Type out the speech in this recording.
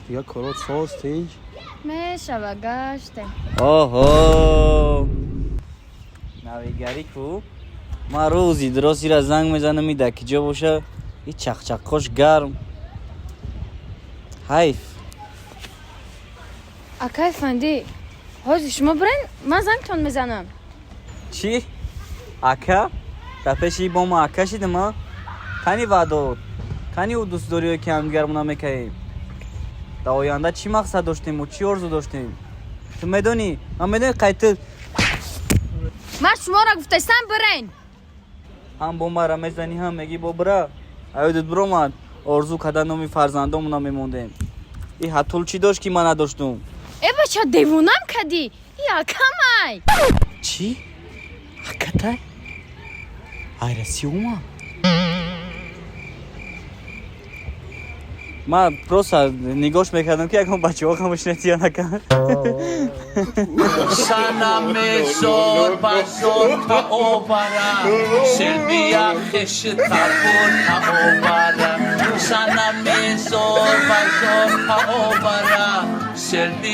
Дигар корот соз, тинҷ? Мешава, гаштем. Оҳо, навигарӣ ку. Ман рӯзи дурост ира занг мезанам, и дар ки ҷо боша, и чақчаққош гарм. Ҳайф. Акай Фандӣ, ҳозир шумо бирен, ман зангтон мезанам. Чӣ, ака? Дар пеши бо ма ака шидам, а? Кани ваъдот, кани ӯ дӯстдориё, ки ҳамдигармона мекаем? Дар оянда чӣ мақсад доштему, чӣ орзу доштем? Ту медонӣ, ман медонӣ, қай ту. Ман шуморо гуфтастам, бирен. Ҳам бо мара мезанӣ, ҳам мегӣ бо бира. Аёдат биромад, орзу карда номи фарзандомона мемондем. И ҳатул чӣ дошт, ки ман надоштум? Э, бача, девонам кадӣ? И акамай. Чӣ, акатай? Айраси омад. Ман просто нигоҳш мекардам, ки ягон бачаҳо хамошинатия накард. Санаме зор базор таобара, Селбия хеш табор таобара. Санаме зор базор таобара, Селбия.